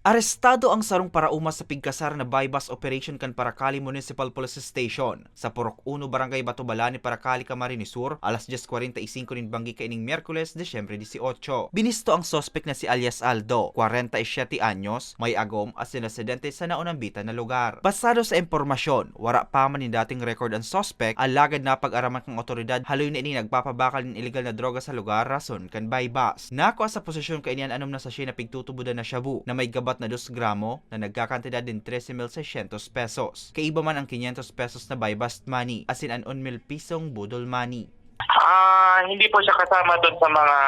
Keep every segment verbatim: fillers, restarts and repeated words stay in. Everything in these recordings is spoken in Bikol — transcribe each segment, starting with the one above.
Arestado ang sarong paraoma sa pigkasar na buy-bust operation kan Paracali Municipal Police Station, sa Purok Uno, Barangay Batubalani, Paracali, Camarines Sur, alas dyes kwarenta y singko nin banggi kaining Miyerkules, Disyembre dieciocho. Binisto ang suspek na si alias Aldo, kwarenta y siyete anyos, may agom, asin residente sa naunambitan na lugar. Basado sa impormasyon, wara pa man nin dating record an suspek, alagad napag-araman kan awtoridad haloy na ini nagpapabakal nin iligal na droga sa lugar rason kan buy-bust. Nakua sa posesyon kaini an anom na sachet na pigtutubodan na shabu na may gabat na dos gramo na nagkakantidad nin trese mil seiscientos pesos. Kaiba man ang kinyentos pesos na buy-bust money, asin an un mil pisong budol money. Ah, hindi po siya kasama doon sa mga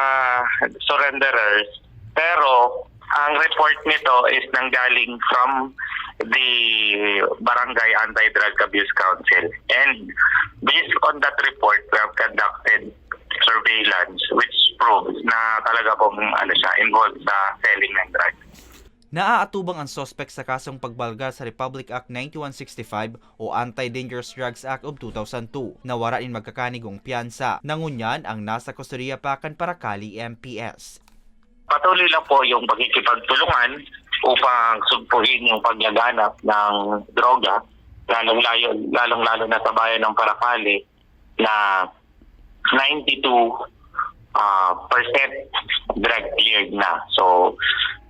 surrenderers, pero ang report nito is nanggaling from the Barangay Anti-Drug Abuse Council. And based on that report, we have conducted surveillance which proves na talaga pong ano siya, involved sa selling ng drugs. Naaatubang ang suspek sa kasong pagbalga sa Republic Act ninety-one sixty-five o Anti-Dangerous Drugs Act of two thousand two na wara nin magkakanigong piyansa. Na ngunyan ang nasa kustodiya pa kan Paracali M P S. Patuloy lang po yung pakikipagtulungan upang sugpuin yung paglaganap ng droga, lalong-layo, lalong-lalo na sa bayan ng Paracali na ninety-two ah, percent drug cleared na. So,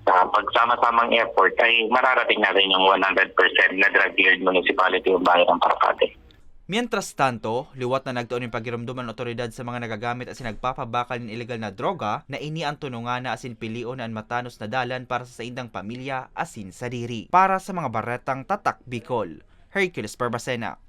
sa pagsama-samang effort ay mararating natin yung one hundred percent na drug cleared municipality yung bayan ng Paracate. Mientras tanto, liwat na nagtao nin pagiromdom an otoridad sa mga nagagamit asin nagpapabakal nin iligal na droga na ini an tunungan na asin pilion na an matanos na dalan para sa saindang pamilya asin sadiri. Para sa mga baretang Tatak Bicol, Hercules Barbacena.